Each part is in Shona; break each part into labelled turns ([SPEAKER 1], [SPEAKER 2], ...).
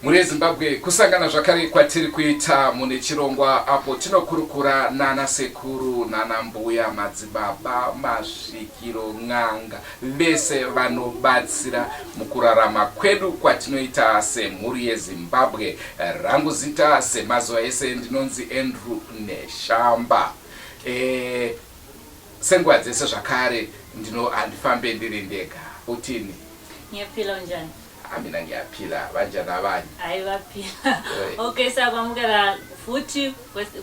[SPEAKER 1] Mhuri yeZimbabwe, kusangana zvakare kwatiri kuita mune chirongwa apo tinokurukura nana sekuru nana mbuya, madzibaba, masvikiro, n'anga, vese vanobatsira mukurarama kwedu kwatinoita semhuri yeZimbabwe. Rangu zita semazuva ese ndinonzi Andrew Neshamba. E, senguva dzese zvakare ndino handifambe ndiri ndega. Utini?
[SPEAKER 2] Ngiyaphila, unjani?
[SPEAKER 1] Ah, mina ngiyaphila, banjani abanye?
[SPEAKER 2] Hayi, baphila. Okay, siyakwamukela futhi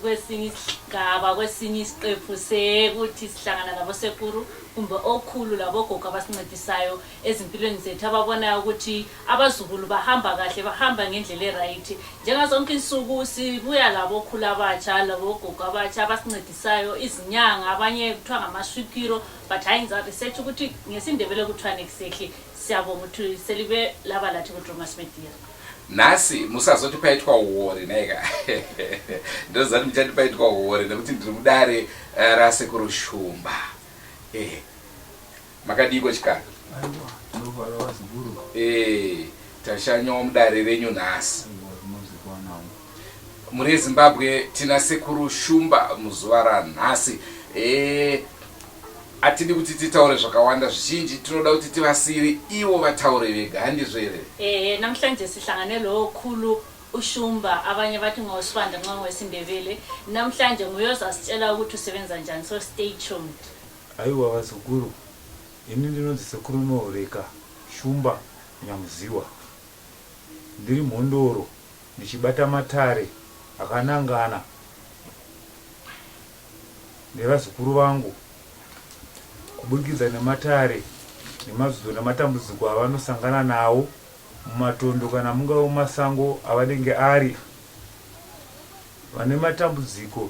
[SPEAKER 2] kwesinye isigaba, kwesinye isiqephu sekuthi sihlangana labosekuru kumbe okhulu labogogo abasincedisayo ezimpilweni zethu, ababonayo ukuthi abazukulu bahamba kahle, bahamba ngendlela e-right. Njengazonke insuku sibuya labokhulu abatsha labogogo abatsha abasincedisayo, izinyanga, abanye kuthiwa ngamaswipiro, but hayi, ngiza-research ukuthi ngesiNdebele kuthiwani exactly. Siyabonga ukuthi selibe laba lathi kuDrumas Media.
[SPEAKER 1] Nhasi musazoti paitwa uori nhaika. Ndoziva kuti muchati paitwa uori nekuti ndiri mudare rasekuru Shumba. Makadiiko chikara?
[SPEAKER 3] Aiwa, ndofara vazukuru.
[SPEAKER 1] Tashanyawo mudare renyu nhasi.
[SPEAKER 3] Aiwa, tinozvikwanawo.
[SPEAKER 1] Mhuri yeZimbabwe, tina sekuru Shumba muzuva ranhasi. Hatidi kuti titaure zvakawanda zvizhinji, tinoda kuti tivasiyire ivo vataure vega, handizvo here?
[SPEAKER 2] Ehe, namhlanje sihlangane lokhulu uShumba, abanye bathi ngoSibanda nxa ngowesiNdebele. Namhlanje nguye ozasitshela ukuthi usebenza njani, so stay tuned.
[SPEAKER 3] Aiwa vazukuru, ini ndinonzi sekuru Nooreka Shumba Nyamuziwa. Ndiri mhondoro ndichibata matare akanangana nevazukuru vangu kuburikidza nematare nemazudzo nematambudziko avanosangana nawo mumatondo kana mungave mumasango avanenge ari. Vane matambudziko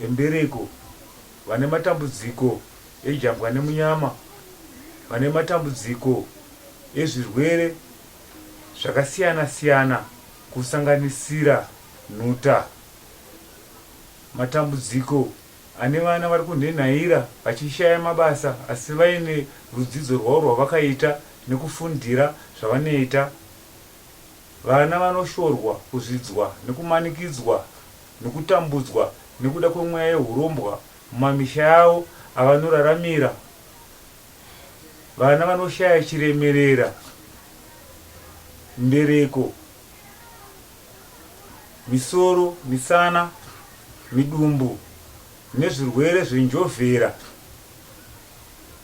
[SPEAKER 3] embereko, vane matambudziko ejambwa nemunyama, vane matambudziko ezvirwere zvakasiyana siyana kusanganisira nhuta. Matambudziko ane vana vari kunhenhaira vachishaya mabasa asi vaine rudzidzo rwavo rwavakaita nekufundira zvavanoita. Vana vanoshorwa, kuzvidzwa nekumanikidzwa nekutambudzwa nekuda kwemweya yehurombwa mumamisha yavo avanoraramira. Vana vanoshaya chiremerera, mbereko, misoro, misana, midumbu nezvirwere zvenjovhera.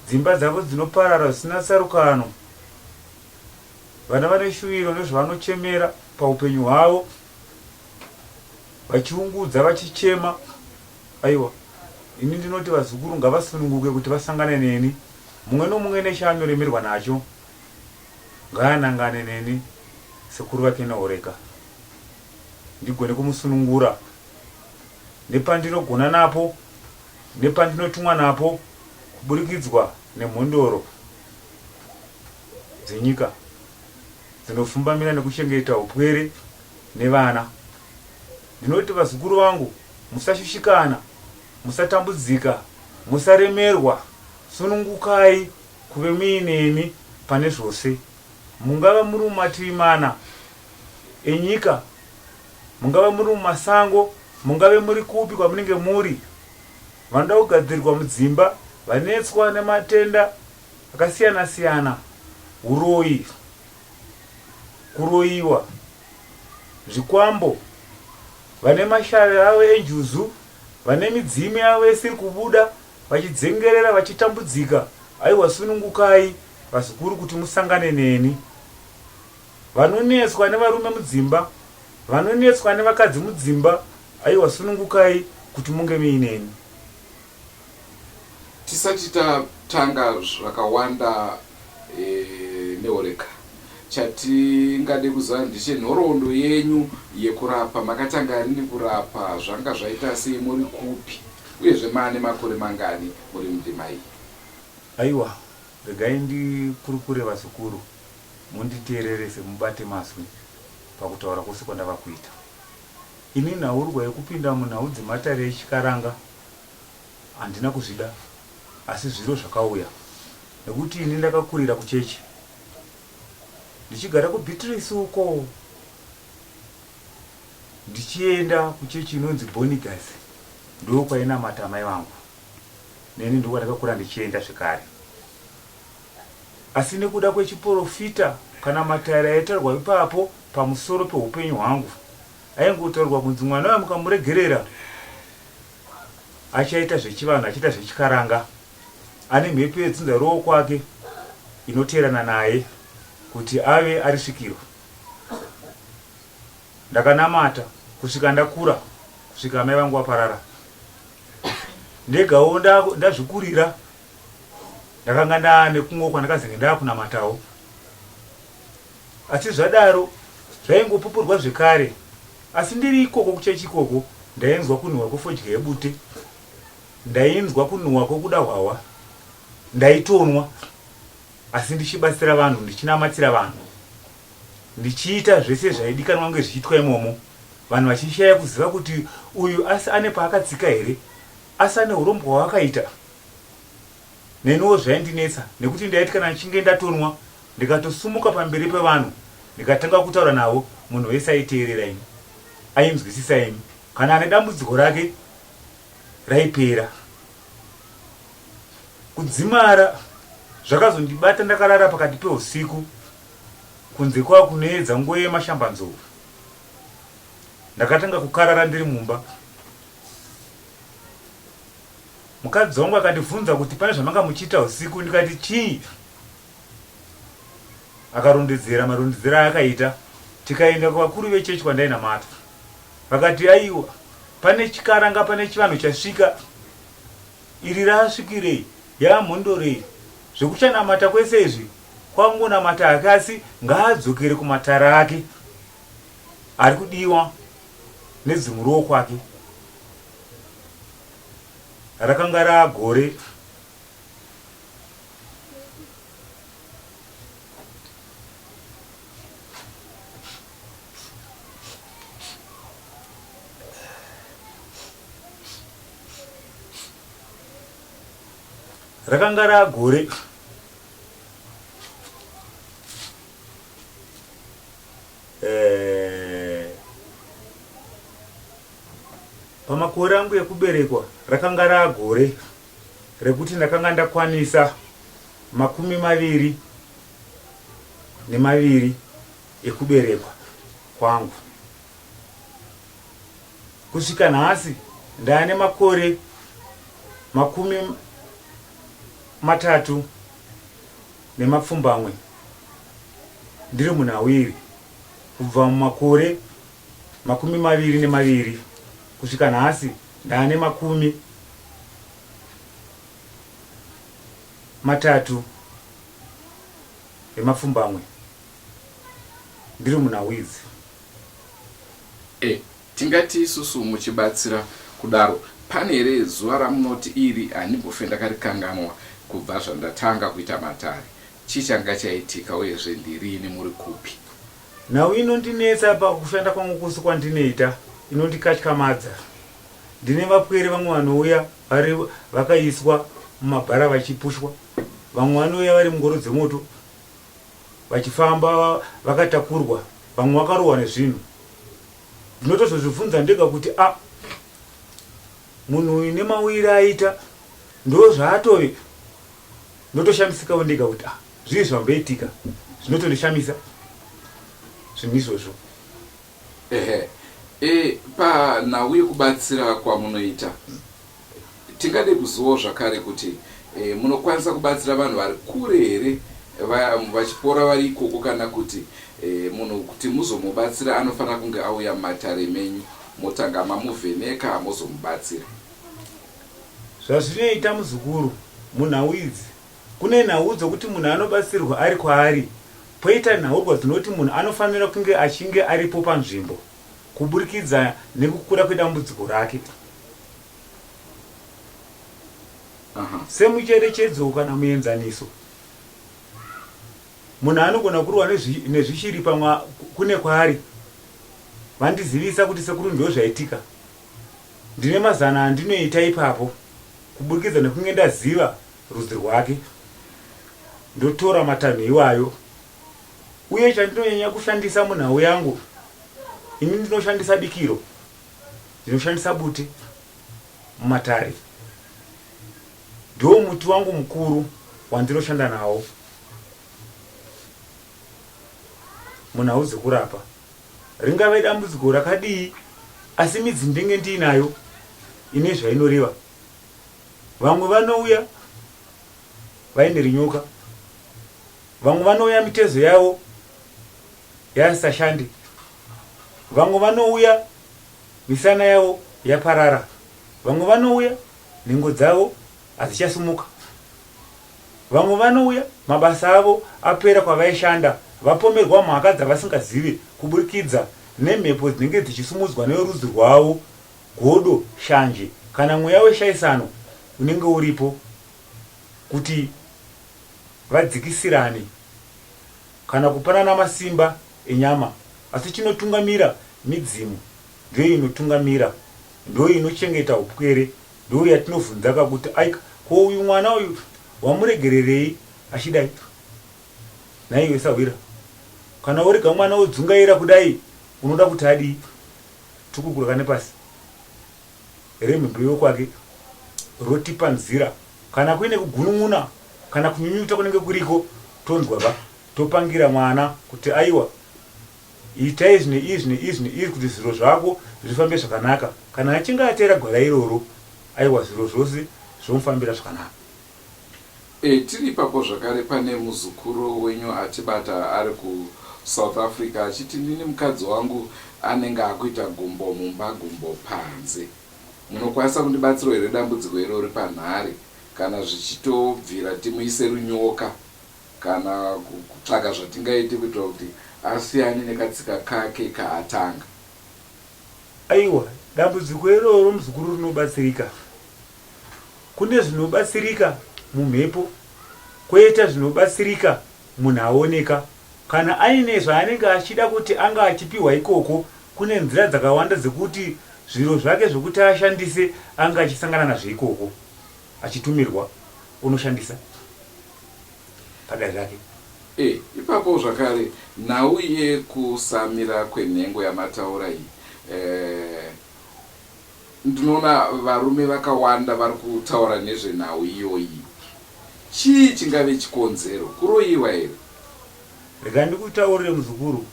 [SPEAKER 3] Dzimba dzavo dzinoparara zvisina tsarukano. Vana vane shuviro nezvavanochemera paupenyu hwavo vachiungudza vachichema. Aiwa, ini ndinoti vazukuru ngavasununguke kuti vasangane neni, mumwe nomumwe nechaanoremerwa nacho. Ngaanangane neni sekuru vake Nehoreka ndigone kumusunungura nepandinogona napo nepandinotumwa napo kuburikidzwa nemhondoro dzenyika dzinopfumbamira nekuchengeta upwere nevana. Ndinoti vazukuru vangu musashushikana, musatambudzika, musaremerwa, sunungukai kuve muineni pane zvose. Mungava muri mumativi mana enyika, mungava muri mumasango, mungave muri kupi kwamunenge muri. Vanoda kugadzirwa mudzimba, vanetswa nematenda akasiyana siyana, huroyi, kuroyiwa, zvikwambo, vane mashavi avo enjuzu, vane midzimu yavo isiri kubuda, vachidzengerera vachitambudzika, aiwa sunungukai vazukuru kuti musangane neni. Vanonetswa nevarume mudzimba, vanonetswa nevakadzi mudzimba, aiwa sunungukai kuti munge muineni.
[SPEAKER 1] Tisati tatanga zvakawanda Nehoreka, chatingade kuziva ndechenhoroondo yenyu yekurapa. Makatanga rini kurapa, zvanga zvaita sei, muri kupi uyezve maane makore mangani muri mundima iyi?
[SPEAKER 3] Aiwa, regai ndikurukure vazukuru, munditeererese mubate mazwi pakutaura kwose kwandava kuita. Ini nhaurwa yekupinda munhau dzematare echikaranga handina kuzvida asi zviro zvakauya nekuti ini ndakakurira kuchechi. Ndichigara kuBeatrice uko ndichienda kuchechi inonzi Bonigas ndokwainamata amai vangu neni ndokwandakakura ndichienda zvekare. Asi nekuda kwechiporofita kana matare aitaurwa ipapo pamusoro peupenyu hwangu aingotaurwa kunzi mwana uyu mukamuregerera achaita zvechivanhu achaita zvechikaranga ane mhepo yedzinza rowokwake inoteerana naye kuti ave ari svikiro. Ndakanamata kusvika ndakura kusvika amai vangu vaparara. Ndegawo ndazvikurira ndakanga ndaane kumwe kwandakazenge ndaakunamatawo. Asi zvadaro zvaingopupurwa zvekare asi ndiri ikoko kuchechi ikoko ndainzwa kunhuhwa kwefodya yebute. Ndainzwa kunhuhwa kwekuda hwahwa. Ndaitonwa asi ndichibatsira vanhu ndichinamatira vanhu. Ndichiita zvese zvaidikanwa kunge zvichiitwa imomo vanhu vachishaya kuziva kuti uyu asi ane paakatsika here asi ane hurombwa hwaakaita. Neniwo zvaindinetsa nekuti ndaiti kana ndichinge ndatonwa ndikatosumuka pamberi pevanhu ndikatanga kutaura navo munhu wese aiteerera ini ainzwisisa ini kana ane dambudziko rake raipera. Kudzimara zvakazondibata ndakarara pakati peusiku kunze kwava kunoedza nguva yemashambanzou. Ndakatanga kukarara ndiri mumba. Mukadzi wangu akandibvunza kuti pane zvamanga muchiita usiku ndikati chii? Akarondedzera marondedzero aakaita tikaenda kuvakuru vechechi kwandainamata. Vakati aiwa pane chikaranga pane chivanhu chasvika iri rasvikirei yamhondorei zvekuchanamata kwese izvi kwangonamata hake asi ngaadzokere kumatare ake ari kudiwa nedzimuruwo kwake rakanga raagore Rakanga raagore eh, pamakore angu ekuberekwa rakanga raagore rekuti ndakanga ndakwanisa 22 ekuberekwa kwangu. Kusvika nhasi ndaane makore 38 ndiri munhawiri kubva mumakore 22 kusvika nhasi ndaane 38 ndiri munhawidzi.
[SPEAKER 1] E, tingati isusu muchibatsira kudaro, pane here zuva ramunoti iri handimbofe ndakarikanganwa kubva zvandatanga kuita matare? Chii changa chaitika uyezve ndiriini muri kupi?
[SPEAKER 3] Nhau inondinetsa pakushanda kwangu kwose kwandinoita inondikatyamadza. Ndine vapwere vamwe vanouya vari vakaiswa mumabhara vachipushwa, vamwe vanouya vari mungoro dzemoto vachifamba vakatakurwa, vamwe vakarohwa nezvinhu. Ndinotozozvibvunza ndega kuti a ah, munhu uyu nemauyire aita ndozvaatove. Ndotoshamisikawo ndega kuti ah, zvii zvamboitika zvinotondishamisa zvinhu izvozvo.
[SPEAKER 1] Ehe, e, panhau yekubatsira kwamunoita Tingade kuzivawo zvakare kuti e, munokwanisa kubatsira vanhu vari kure here vachipora vari ikoko kana kuti e, munhu kuti muzomubatsira anofanira kunge auya mumatare menyu motanga mamuvheneka mozomubatsira.
[SPEAKER 3] Zvazvinoita muzukuru munhau idzi kune nhau dzokuti munhu anobatsirwa ari kwaari poita nhaurwa dzinoti munhu anofanira kunge achinge aripo panzvimbo kuburikidza nekukura kwedambudziko rake. Semucherechedzo kana muenzaniso, munhu anogona kurohwa nezvishiri pamwe kune kwaari. Vandizivisa kuti sekuru ndozvaitika. Ndine mazano andinoita ipapo kuburikidza nekunge ndaziva rudzi rwake. Ndotora matanho iwayo. Uye chandinonyanya kushandisa munhau yangu, ini ndinoshandisa bikiro, ndinoshandisa bute mumatare. Ndiwo muti wangu mukuru wandinoshanda nawo munhau dzekurapa. Ringave dambudziko rakadii asi midzi ndinenge ndiinayo ine zvainoreva. Vamwe vanouya vaine rinyoka, vamwe vanouya mitezo yavo yasisashande, vamwe vanouya misana yavo yaparara, vamwe vanouya nhengo dzavo hadzichasumuka, vamwe vanouya mabasa avo apera kwavaishanda, vapomerwa mhaka dzavasingazive kuburikidza nemhepo dzinenge dzichisumudzwa neverudzi rwavo, godo, shanje kana mweya weshaisano unenge uripo kuti vadzikisirane kana kupanana masimba enyama asi chinotungamira midzimu ndiyo inotungamira ndoinochengeta upwere ndoyatinovhunzaka kuti aika ko uyu mwana uyu wamuregererei achidai nhaiwe sahwira kana worega mwana wodzungaira kudai unoda kuti adii tukukuraka nepasi remhembe yokwake rotipa nzira kana kuine kugunun'una kana kunyunyuta kunenge kuriko tonzwa ka topangira mwana kuti aiwa itai izvi neizvi neizvi neizvi kuti zviro zvako zvifambe zvakanaka kana achinge ateera gwara iroro aiwa zviro zvose zvomufambira zvakanaka.
[SPEAKER 1] E, tiri ipapo zvakare pane muzukuru wenyu atibata ari kuSouth Africa achiti ndini mukadzi wangu anenge akuita gumbo mumba gumbo panze. Munokwanisa kundibatsirawo here dambudziko irori panhare kana zvichitobvira timuise runyoka kana kutsvaga zvatingaite kuitira kuti asiyane nekatsika kake kaatanga.
[SPEAKER 3] Aiwa dambudziko iroro muzukuru rinobatsirika. Kune zvinobatsirika mumhepo koita zvinobatsirika munhu aoneka. Kana aine zvaanenge achida kuti ange achipihwa ikoko kune nzira dzakawanda dzekuti zviro zvake zvekuti ashandise ange achisangana nazvo ikoko achitumirwa onoshandisa padare rake.
[SPEAKER 1] E, ipapo zvakare nhau yekusamira kwenhengo yamataura iyi eh, Ndinoona varume vakawanda vari kutaura nezvenhau iyoyi. Chii chingave chikonzero? Kuroyiwa here?
[SPEAKER 3] Rega ndikutaurire muzukuru,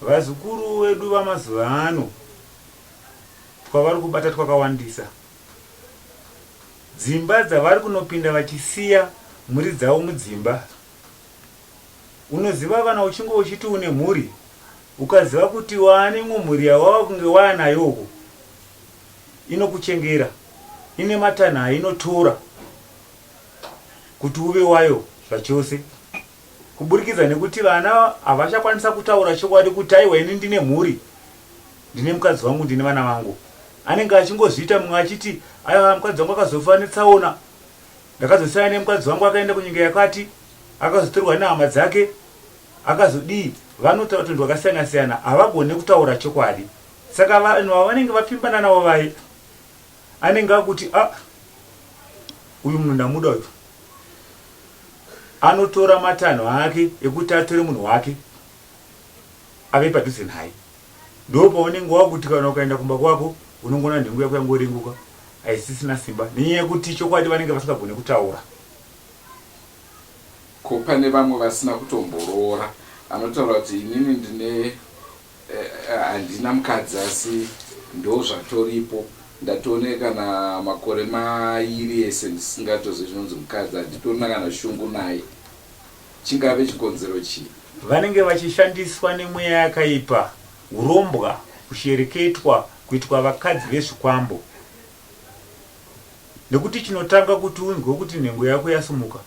[SPEAKER 3] vazukuru vedu vamazuva ano twavari kubata twakawandisa. Dzimba dzavari kunopinda vachisiya mhuri dzavo mudzimba. Unoziva kana uchinge uchiti une mhuri, ukaziva kuti waane imwe mhuri yawava kunge waanayo uko, inokuchengera, ine matanho ainotora kuti uve wayo zvachose. Kuburikidza nekuti vana havachakwanisa kutaura chokwadi kuti aiwa ini ndine mhuri, ndine mukadzi wangu, ndine vana vangu. Anenge achingozviita mumwe achiti aiwa mukadzi wangu akazofa netsaona, Ndakazosiyana nemukadzi wangu akaenda kunyika yakati, akazotorwa nehama dzake, akazodii. Vanotaura tunhu twakasiyana siyana, havagone kutaura chokwadi. Saka vanhu vavanenge vapfimbana navo vaye, anenge akuti ah, uyu munhu ndamuda uyu. Anotora matanho ake ekuti atore munhu wake ave padhuze naye. Ndopaunenge wakuti kana ukaenda kumba kwako unongoona nhengo yako yangorenguka haisisina simba nenyaya yekuti chokwadi vanenge vasingagone kutaura.
[SPEAKER 1] Ko pane vamwe vasina kutomboroora anotaura kuti inini ndine handina mukadzi asi ndozvatoripo ndatone kana makore mairi ese ndisingatozivi chinonzi mukadzi handitorina kana shungu naye Chingave chikonzero chii?
[SPEAKER 3] Vanenge vachishandiswa nemweya yakaipa, hurombwa, kushereketwa, kuitwa vakadzi vezvikwambo. Nekuti chinotanga kuti unzwe kuti nhengo yako yasumuka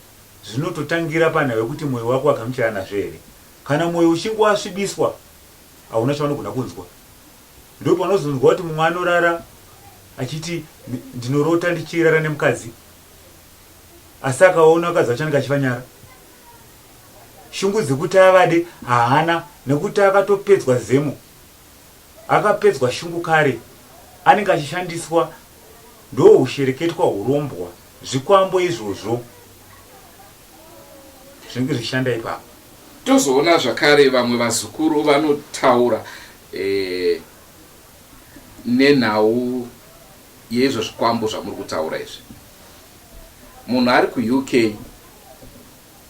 [SPEAKER 3] zvinototangira panhau yekuti moyo wako wagamuchira nazvo here. Kana moyo uchinge wasvibiswa hauna chaunogona kunzwa. Ndopaunozonzwa kuti mumwe anorara achiti ndinorota ndichirara nemukadzi. Asi akaona vakadzi vacho anenge achivanyara. Shungu dzekuti avade haana nekuti akatopedzwa zemo. Akapedzwa shungu kare. Anenge achishandiswa ndohushereketwa hurombwa zvikwambo izvozvo zvinenge zvichishanda ipapo.
[SPEAKER 1] Tozoona zvakare vamwe vazukuru vanotaura e, nenhau yeizvo zvikwambo zvamuri kutaura izvi. Munhu ari kuUK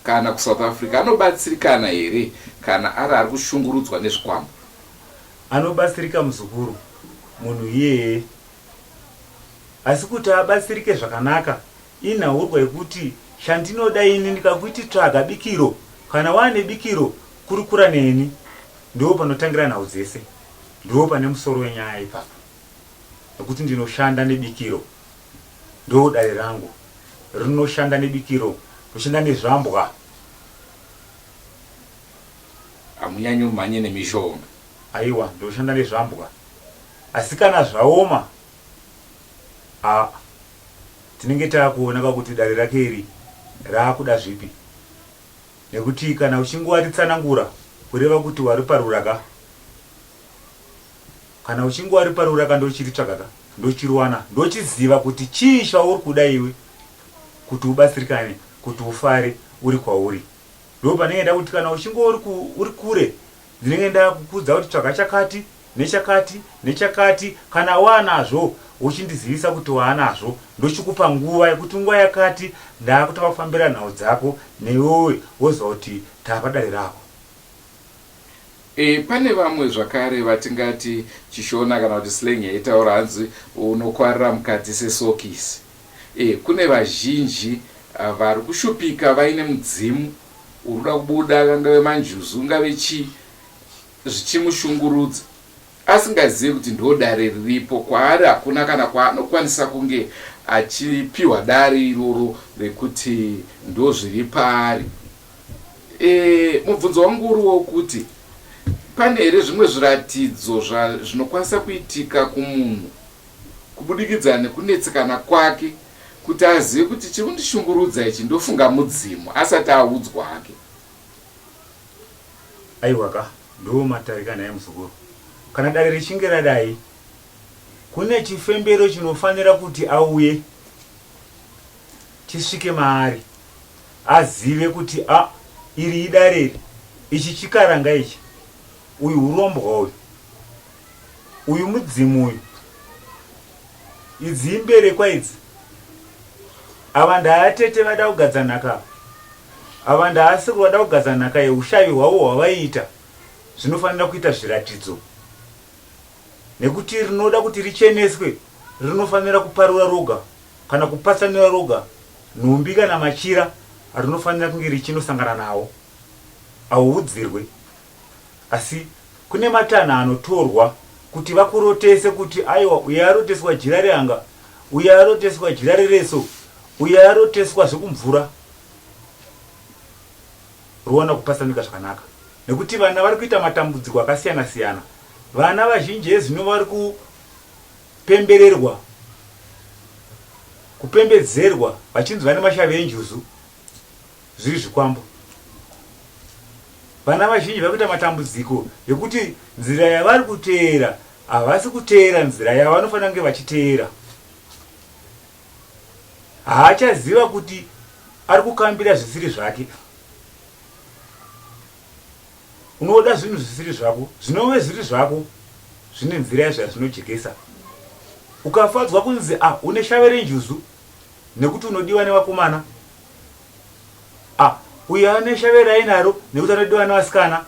[SPEAKER 1] kana kuSouth Africa anobatsirikana here kana ari ari kushungurudzwa nezvikwambo?
[SPEAKER 3] Anobatsirika muzukuru, munhu iyeye. Asi kuti abatsirike zvakanaka inhaurwa yekuti chandinoda ini ndikakuti tsvaga bikiro, kana waane bikiro kurukura neni. Ndoo panotangira nhau dzese. Ndoo pane musoro wenyaya ipapa. Nekuti ndinoshanda nebikiro. Ndoo dare rangu. Rinoshanda nebikiro, ndoshanda nezvambwa.
[SPEAKER 1] Hamunyanyomhanye nemishonga.
[SPEAKER 3] Aiwa, ndoshanda nezvambwa. Asi kana zvaoma, aa tinenge taakuona ka kuti dare rake iri raakuda zvipi. Nekuti kana uchinge waritsanangura kureva kuti wariparura ka. Kana uchinge wariparura ka ndochiritsvaga ka, ndochiriwana, ndochiziva kuti chii chauri kuda iwe kuti ubatsirikane, kuti ufare uri kwauri. Ndopanenge ndakuti kana uchinge uri kure ndinenge ndakukudza kuti tsvaga chakati nechakati nechakati kana waanazvo wochindizivisa kuti waanazvo ndochikupa nguva yekuti nguva yakati ndaakutanga kufambira nhau dzako newewe woziva kuti taapadare rako.
[SPEAKER 1] E, pane vamwe zvakare vatingati chishona kana kuti slang yaitaura hanzi unokwarira mukati sesokisi. E, kune vazhinji vari kushupika vaine mudzimu uri kuda kubuda kangave manjuzu ungave chii zvichimushungurudza asingazive kuti ndo dare riripo kwaari hakuna kana kwaanokwanisa kunge achipiwa dare iroro rekuti ndo zviri paari e, mubvunzo wangu uri wokuti pane here zvimwe zviratidzo zvinokwanisa kuitika kumunhu kubudikidza nekunetsekana kwake kuti azive kuti chiri kundishungurudza ichi ndofunga mudzimu asati audzwa hake.
[SPEAKER 3] Aiwa ka ndiwo matare ka nhai muzukuru. Kana dare richinge radai kune chifembero chinofanira kuti auye chisvike maari azive kuti a iri idare iri ichi chikaranga ichi uyu hurombwa uyu uyu mudzimu uyu Idzi imberekwa idzi. Ava ndaatete vada kugadza nhaka ava. Ava ndaasekuru vada kugadza nhaka yeushavi hwavo hwavaiita. Zvinofanira kuita zviratidzo. Nekuti rinoda kuti richeneswe rinofanira kuparura roga kana kupatsanura roga nhumbi kana machira rinofanira kunge richinosangana nawo. Hauudzirwe. Asi kune matanho anotorwa kuti vakurotese kuti aiwa uyo aroteswa jira rehanga, uyo aroteswa jira rereso, uyo aroteswa zvekumvura. Rowana kupatsanuka zvakanaka nekuti vana vari kuita matambudziko akasiyana siyana. Vana vazhinji ezvino vari kupembererwa, kupembedzerwa vachinzi vane mashavi enjuzu. Zviri zvikwambo. Vana vazhinji vari kuita matambudziko ekuti nzira yavari kuteera havasi kuteera nzira yavanofanira kunge vachiteera. Haachaziva kuti ari kukambira zvisiri zvake. Unoda zvinhu zvisiri zvako, zvinove zviri zvako zvine nzira yazvo yazvinojekesa. Ukafadzwa kunzi ah, une shave renjuzu nekuti unodiwa nevakomana Ah, uyo ane shave rainaro nekuti anodiwa nevasikana.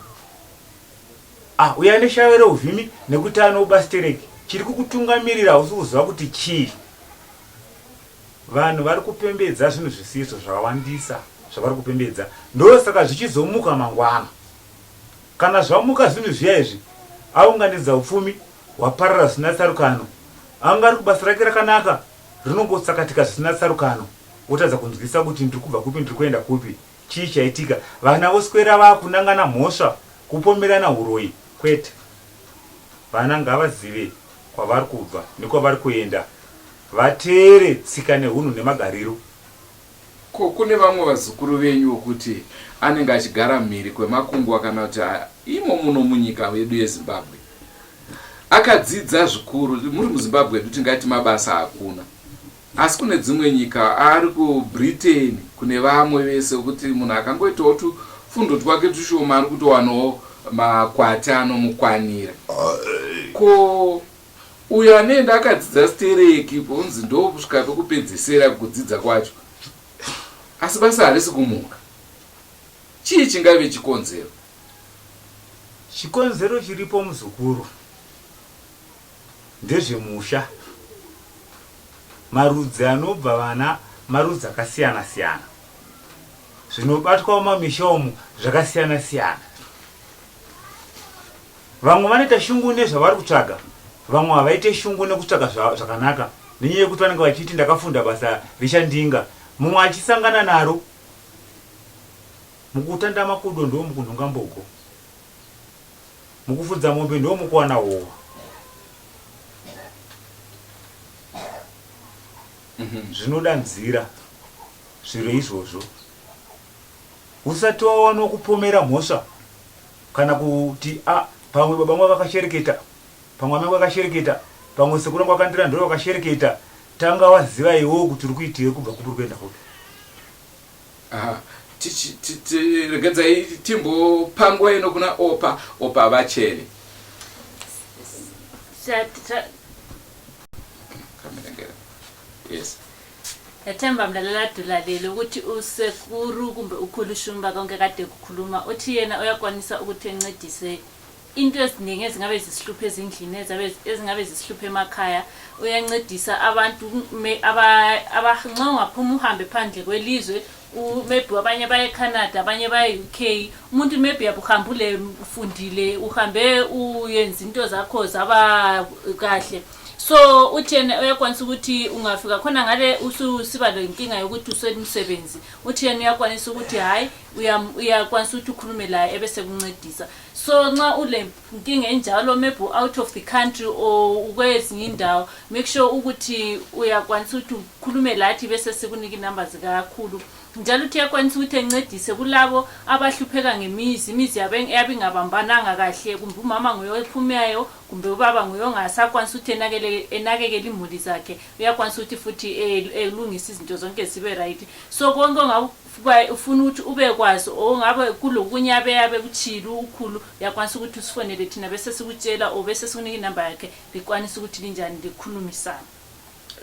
[SPEAKER 3] Ah, uyo ane shave reuvhimi nekuti anoba stereki. Chiri kukutungamirira hausi kuziva kuti chii. Vanhu vari kupembedza zvinhu zvisizvo zvakawandisa zvavari kupembedza. Ndosaka zvichizomuka mangwana. Kana zvamuka zvinhu zviya izvi, aunganidza upfumi hwaparara zvisina tsarukano. Anga ari kubasa rake rakanaka rinongotsakatika zvisina tsarukano. Wotadza kunzwisisa kuti ndiri kubva kupi ndiri kuenda kupi. Chii chaitika? Vana voswera vakunangana mhosva, kupomerana huroyi. Kwete. Vana ngavazive kwavari kubva nekwavari kuenda. Vateere tsika nehunhu nemagariro.
[SPEAKER 1] Ko kune vamwe vazukuru venyu vokuti anenge achigara mhiri kwemakungwa kana kuti imo muno munyika yedu yeZimbabwe akadzidza zvikuru muri muZimbabwe yedu tingati mabasa hakuna Asi kune dzimwe nyika ari kuBritain kune vamwe vese wekuti munhu akangoitawo tufundo twake tushoma ari kutowanawo makwati anomukwanira. Ko uyo anoenda akadzidza stereki ponzi ndokusvika pekupedzesera kudzidza kwacho asi basa harisi kumuka. Chii chingave chikonzero?
[SPEAKER 3] Chikonzero chiripo muzukuru ndezvemusha. Marudzi anobva vana marudzi akasiyana siyana. Zvinobatwa mumamisha umu zvakasiyana siyana. Vamwe vanoita shungu nezvavari kutsvaga, vamwe havaite shungu nekutsvaga zvakanaka nenyaya yekuti vanenge vachiti ndakafunda basa richandinga, mumwe achisangana naro. Mukutanda makudo ndoo mukunhonga mbogo. Mukufudza mombe ndoo mukuwana howa. Zvinoda nzira zviro izvozvo. Usati wawana wokupomera mhosva kana kuti a pamwe baba vangu vakashereketa, pamwe amai vangu vakashereketa, pamwe sekuru vangu vakandira ndoro vakashereketa. Tanga waziva iwewe kuti uri kuitei kubva kupi uri kuenda kupi.
[SPEAKER 1] Aha, tichi- ti- ti- regedzai timbopa nguva ino kuna Opa. Opa vachene. Kamerengera. Yes.
[SPEAKER 2] Yathemba mlalela ulalele ukuthi usekuru kumbe ukhulu Shumba konke kade kukhuluma uthi yena uyakwanisa ukuthi encedise into eziningi ezingabe zisihlupha ezindlini ezingabe zisihlupha emakhaya uyancedisa abantu nxa ungaphuma uhambe phandle kwelizwe maybe abanye baye eCanada abanye baye UK umuntu maybe uhambe ule ufundile uhambe uyenza into zakho zaba kahle so uthi yena uyakwanisa ukuthi ungafika khona ngale ususiba lenkinga yokuthi uswele umsebenzi uthi yena uyakwanisa ukuthi hhayi uyakwanisa ukuthi ukhulume laye ebesekuncedisa so nxa ule nkinga enjalo maybe out of the country or ukwezinye indawo make sure ukuthi uyakwanisa ukuthi ukhulume lathi bese sikunika inamba zikakhulu njalo uthi uyakwanisa ukuthi encedise kulabo abahlupheka ngemizi imizi yabe ingabambananga kahle kumbe umama nguye ophumayo kumbe ubaba nguye ongasakwanisa ukuthi enakekele imuli zakhe uyakwanisa ukuthi futhi elungise izinto zonke zibe right so konke ufuna ukuthi ubekwazi or ngabe kulokunye abeyabe kutshile ukhulu uyakwanisa ukuthi usifonele thina bese sikutshela or bese sikunika inamba yakhe likwanise ukuthi linjani likhulumisane.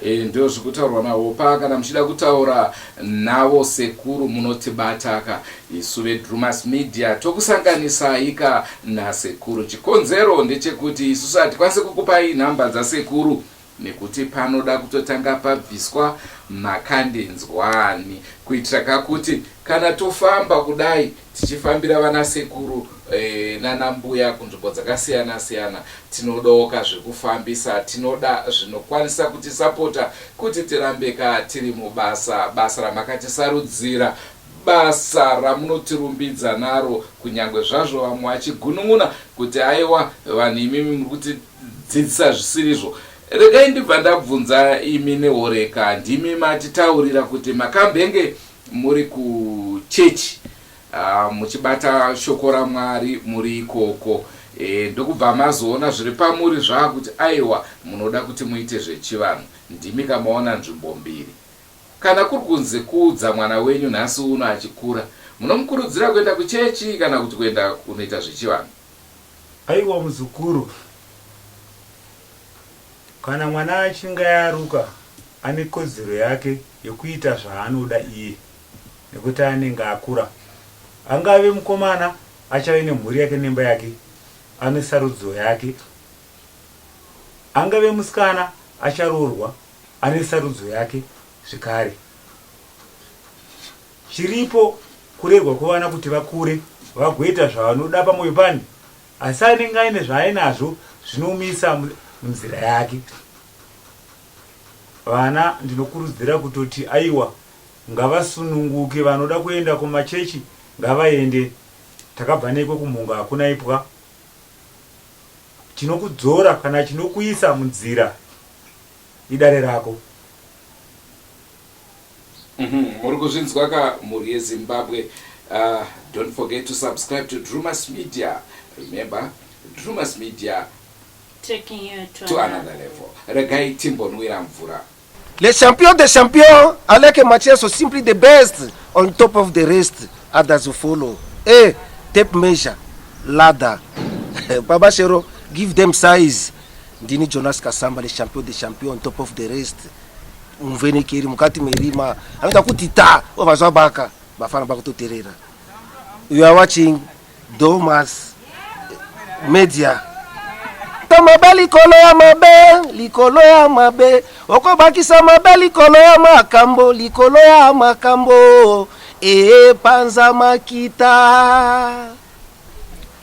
[SPEAKER 1] E, ndo zvikutaurwa navo pa kana muchida kutaura navo sekuru munotibataka isu vedrumas media tokusanganisai ka nasekuru chikonzero ndechekuti isusu hatikwanise kukupai nhamba dzasekuru Nekuti panoda kutotanga pabviswa makandinzwani kuitira kakuti kana tofamba kudai tichifambira vana sekuru e, nana mbuya kunzvimbo dzakasiyana siyana tinodoka zvekufambisa tinoda zvinokwanisa kutisapota kuti tirambe ka tiri mubasa basa ramakatisarudzira basa ramunotirumbidza naro kunyangwe zvazvo vamwe vachigunun'una kuti aiwa vanhu imimi muri kutidzidzisa zvisirizvo regai ndibva ndabvunza imi nehoreka ndimi matitaurira kuti makambenge muri kuchechi uh, muchibata shoko ramwari muri ikoko e, ndokubva mazoona zviri pamuri zvaakuti aiwa munoda kuti muite zvechivanhu ndimi kamaona nzvimbo mbiri Kana kuri kunzi kuudza mwana wenyu nhasi uno achikura, munomukurudzira kuenda kuchechi kana kuti kuenda kunoita zvechivanhu?
[SPEAKER 3] Aiwa muzukuru, kana mwana achinge ayaruka ane kodzero yake yekuita zvaanoda iye nekuti anenge akura. Angave mukomana achave nemhuri yake nemba yake, ane sarudzo yake. Angave musikana acharoorwa ane sarudzo yake zvekare. Chiripo kurerwa kwevana kuti vakure vagoita zvavanoda pamoyo pani asi anenge aine zvaainazvo zvinomisa munzira yake. Vana ndinokurudzira kutoti aiwa ngavasununguke vanoda kuenda kumachechi ngavaende takabva neko kumhunga hakuna ipwa. Chinokudzora kana chinokuisa munzira idare rako.
[SPEAKER 1] Muri kuzvinzwa ka mhuri yeZimbabwe. Don't forget to subscribe to Drewmas Media. Remember, Drewmas Media
[SPEAKER 2] taking you to,
[SPEAKER 1] to another level. Regai timbonwira mvura.
[SPEAKER 4] Le champion des champions, Alec Macheso simply the best on top of the rest, others will follow. Eh, tape measure, ladder. Baba Shero, give them size. Ndini Jonas Kasamba, le champion des champions, on top of the rest. Muvhenekeri mukati merima. Anoita kuti ta, obva zvabaka. Bafana bakutoterera. You are watching Domas Media. Mabe likolo ya mabe, likolo ya mabe, okobakisa mabe likolo ya makambo, likolo ya makambo, epanza makita.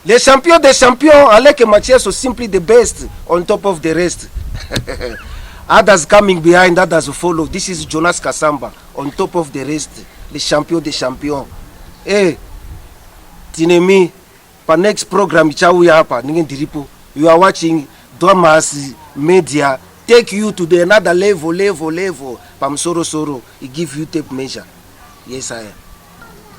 [SPEAKER 4] Les champions des champions, Alec Mathias, simply the best, on top of the rest. Others coming behind, others follow. This is Jonas Kasamba, on top of the rest, les champions des champions. Hey, tinemi, pa next program ichauya apa, ndinge ndiripo. You are watching Domas Media, take you to the another level, level, level. Pamusoro soro, it give you tape measure. Yes, I am.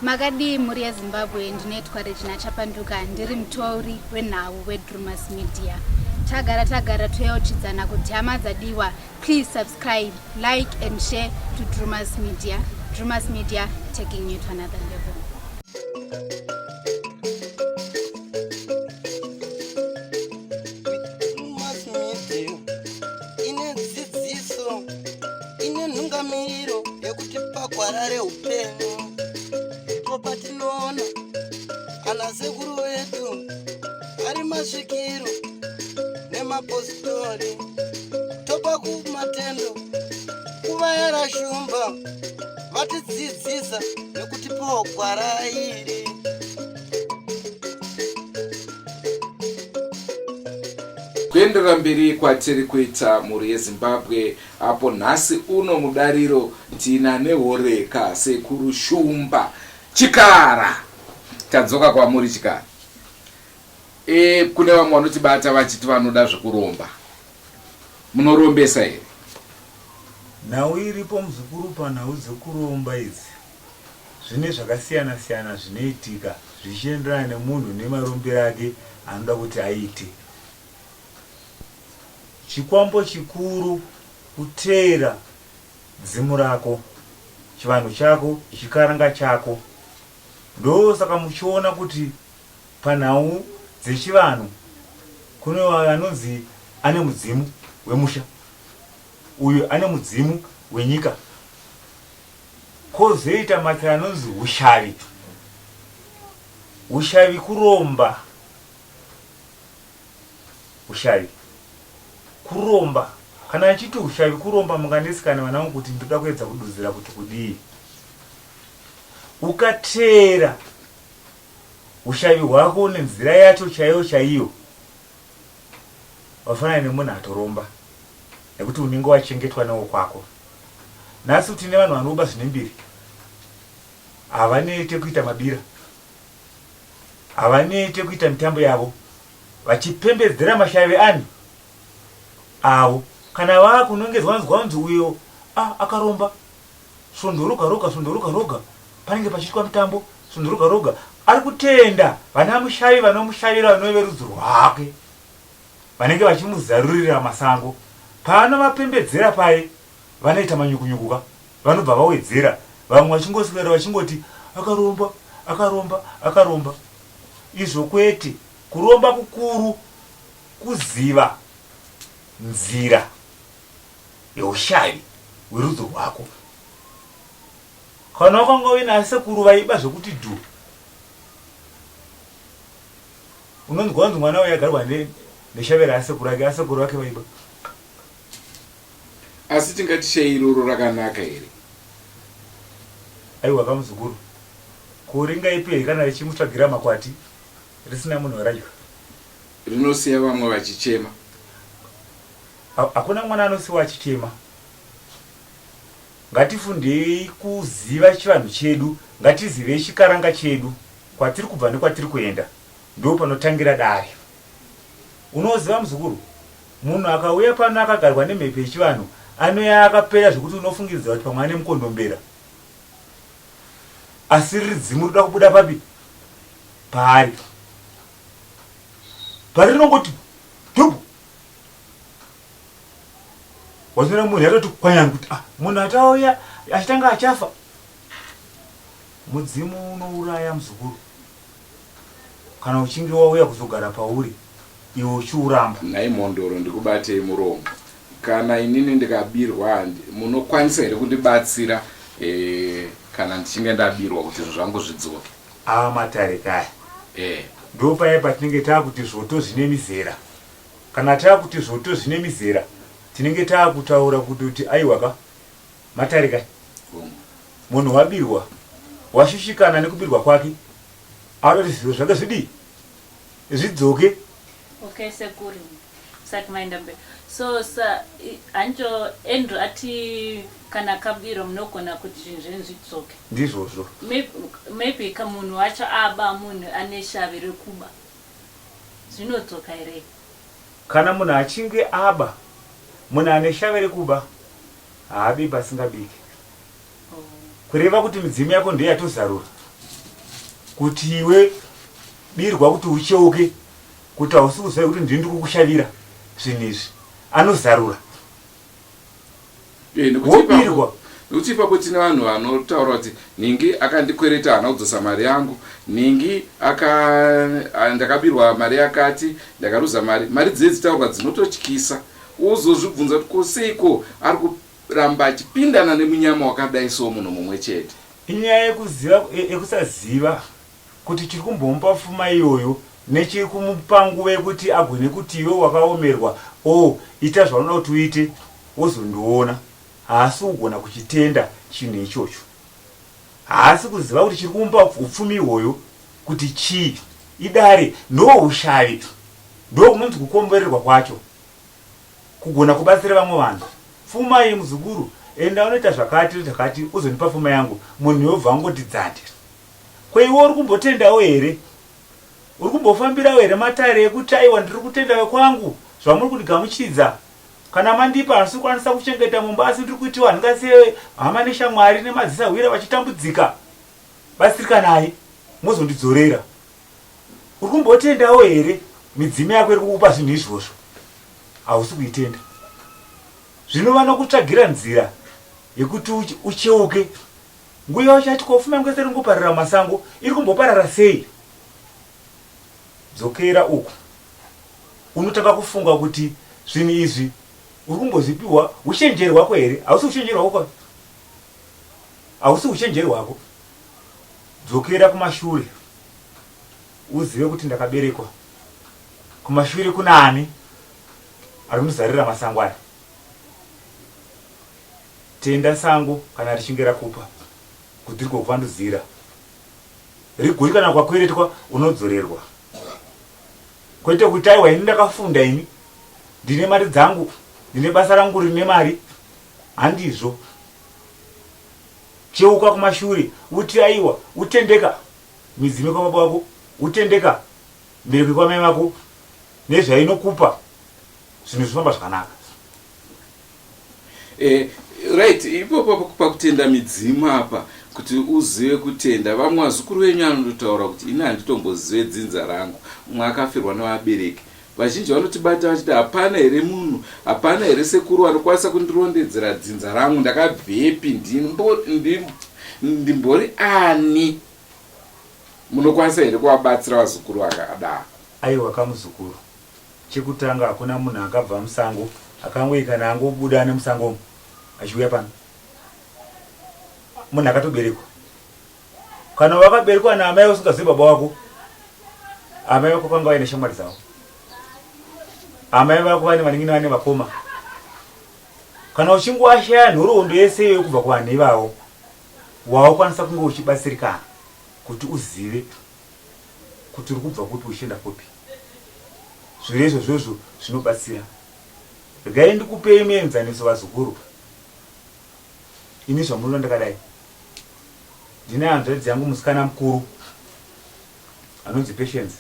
[SPEAKER 5] Makadii mhuri yeZimbabwe, ndinoitwa Regina Chapanduka, ndiri mutori wenhau weDrumas Media. Tagara tagara toyeuchidzana kuti hama dzadiwa, please subscribe, like and share to Drumas Media. Drumas Media taking you to another level.
[SPEAKER 6] Drumas Media ine dzidziso, ine nhungamiro yekuti pagwara reupenyu ndipo patinoona ana sekuru vedu ari masvikiro nemapositori, topa kumatendo kuvayera shumba vatidzidzisa nekutipawo gwara iri.
[SPEAKER 1] Kuenderera mberi kwatiri kuita mhuri yeZimbabwe, apo nhasi uno mudariro tina nehoreka Sekuru Shumba Chikara. Tadzoka kwamuri Chikara. E, kune vamwe vanotibata vachiti vanoda zvekuromba. Munorombesa here?
[SPEAKER 3] Nhau iripo muzukuru panhau dzekuromba idzi zvine zvakasiyana siyana zvinoitika zvichienderana nemunhu nemarombero ake anoda kuti aite. Chikwambo chikuru kuteera dzimu rako, chivanhu chako, chikaranga chako. Ndosaka muchiona kuti panhau dzechivanhu kune anonzi ane mudzimu wemusha, uyu ane mudzimu wenyika. Kozoita matsi anonzi hushavi. Hushavi kuromba. Hushavi kuromba. Kana ndichiti hushavi kuromba munganetsekana vanangu kuti ndoda kuedza kududzira kuti kudii. Ukateera hushavi hwako nenzira yacho chaiyo chaiyo wafanana nemunhu atoromba nekuti unenge wachengetwa newokwako. Nhasi tine vanhu vanoba zvine mbiri, havanete kuita mabira, havanete kuita mitambo yavo vachipembedzera mashavi ani avo. Kana vakunongedzwa vanzwa kunzi uyo ah, akaromba svondo roga roga, svondo roga roga panenge pachiitwa mutambo svondo roga roga, ari kutenda vana mushavi vanomushavira vanove verudzi rwake vanenge vachimuzarurira masango. Paanovapembedzera paye vanoita manyukunyuku ka, vanobva vawedzera vamwe vachingoswera vachingoti akaromba, akaromba, akaromba. Izvo kwete. Kuromba kukuru kuziva nzira yeushavi hwerudzi rwako. Kana wakanga uine asekuru vaiba zvekuti dhu, unonzwa kunzi mwana uyu agarwa neshave raasekuru ake, asekuru vake vaiba.
[SPEAKER 1] Asi tingati shei iroro rakanaka here?
[SPEAKER 3] Aiwa kamuzukuru, ko ringaipe here kana richimutsvagira makwati risina munhu waradya?
[SPEAKER 1] Rinosiya vamwe vachichema.
[SPEAKER 3] Hakuna mwana anosiwa achichema. Ngatifundei kuziva chivanhu chedu, ngatizivei chikaranga chedu, kwatiri kubva nekwatiri kuenda. Ndipo panotangira dare. Unoziva muzukuru, munhu akauya pano akagarwa nemhepo yechivanhu anouya akapera zvekuti unofungidzira kuti pamwe ane mukondombera. Asi riri dzimu rinoda kubuda papi? Paari. Parinongoti dhubu wazoona munhu yatoti kwanyani kuti ah, munhu atauya achitanga achafa. Mudzimu unouraya muzukuru. Kana uchinge wauya kuzogara pauri iwe uchiuramba.
[SPEAKER 1] Nhai mhondoro ndikubatei muromo kana inini ndikabirwa handi munokwanisa here kundibatsira eh, kana ndichinge ndabirwa kuti zvinhu zvangu zvidzoke.
[SPEAKER 3] Ava matare kaya.
[SPEAKER 1] Eh.
[SPEAKER 3] Ndopaya patinenge takuti zvoto zvine mizera. Kana takuti zvoto zvine mizera tinenge takutaura kuti aiwa ka matare kaya. Munhu wabirwa washushikana nekubirwa kwake Anoda kuti zviro zvake zvidii? Zvidzoke.
[SPEAKER 2] Okay sekuru musati maenda mberi so sa hancho Andrew ati kana kabirwa munogona kuti zvinhu zvenyu zvidzoke.
[SPEAKER 3] Ndizvozvo.
[SPEAKER 2] Maybe, maybe kamunhu wacho aba munhu ane shavi rekuba zvinodzoka here?
[SPEAKER 3] Kana munhu achinge aba munhu ane shavi rekuba haabi pasingabiki. Kureva kuti midzimu yako ndiyo yatozarura kuti iwe birwa kuti ucheuke kuti hausi kuziva kuti ndini ndikukushavira zvinhu izvi anozarura
[SPEAKER 1] eh, wobirwa nekuti ipapo tine vanhu vanotaura kuti nhingi akandikwereta haana kudzosa mari yangu nhingi aka ndakabirwa mari yakati ndakaruza mari mari dziye dzitaurwa dzinototyisa wozozvibvunza kuti ko seiko ari Ramba achipindana nemunyama wakadai so munhu mumwe chete.
[SPEAKER 3] Inyaya yekuziva yekusaziva kuti chiri kumbomupa pfuma iyoyo nechiri kumupa nguva yekuti agone kuti iwe wakaomerwa or ita zvaunoda kuti uite wozondiona. Haasi kugona kuchitenda chinhu ichocho. Haasi kuziva kuti chiri kumupa upfumi ihwoyo kuti chii. Idare ndohushavi. Ndokunonzi kukomborerwa kwacho. Kugona kubatsira vamwe vanhu. Pfuma iyi muzukuru, enda unoita zvakati zvakati uzondipa pfuma yangu, munhu yobva angoti dzande. Ko iwe uri kumbotendawo here? Uri kumbofambirawo here matare ekuti aiwa ndiri kutenda vekwangu zvamuri kundigamuchidza? Kana mandipa handisi kukwanisa kuchengeta mumba asi ndiri kuitiwa handingasiye hama neshamwari nemadzisahwira vachitambudzika. Batsirikanai mozondidzorera. Uri kumbotendawo here midzimu yako iri kukupa zvinhu izvozvo? Hausi kuitenda. Zvino vanokutsvagira nzira yekuti ucheuke. Nguva uchati ko pfuma yangu yese iri kungoparara mumasango, iri kumboparara sei? Dzokera uku. Unotanga kufunga kuti zvinhu izvi uri kumbozvipiwa uchenjeri hwako here? Hausi uchenjeri hwako. Hausi uchenjeri hwako. Dzokera kumashure uzive kuti ndakaberekwa kumashure kuna ani ari kundizarira masango aya. Tenda sango kana richinge rakupa kuti rigokuvandudzira. Rigoti kana kwakweretwa unodzorerwa. Kwete kuti aiwa ini ndakafunda ini ndine mari dzangu ndine basa rangu rine mari handizvo. Cheuka kumashure uti aiwa utendeka midzimu yekwababa wako utendeka mbereko yekwamai vako nezvainokupa zvinhu zvinofamba zvakanaka.
[SPEAKER 1] Eh, right ipopo pakutenda midzimu apa kuti uzive kutenda vamwe vazukuru venyu anototaura kuti ini handitombozive dzinza rangu mumwe akafirwa nevabereki Vazhinji vanotibata vachiti hapana here munhu, hapana here sekuru vanokwanisa kundirondedzera dzinza rangu, ndakabvepi, ndimbori ani? Munokwanisa here kuvabatsira vazukuru vakadaro?
[SPEAKER 3] Aiwa ka muzukuru, chekutanga hakuna munhu akabva musango akangoyi kana angobuda nemusango umu achiuya pano. Munhu akatoberekwa. Kana wakaberekwa naamai usingazivi baba wako, amai vako vanga vaine shamwari dzavo, amai vako vaine vanin'ina vane vakoma. Kana uchinge washaya nhoroondo yese iyoyo kubva kuvanhu ivavo, waukwanisa kunge uchibatsirikana kuti uzive kuti uri kubva kupi uchienda kupi. Zviro izvozvozvo zvinobatsira. Regai ndikupei muenzaniso vazukuru. Ini zvamunoona ndakadai Ndine hanzvadzi yangu musikana mukuru anonzi Patience.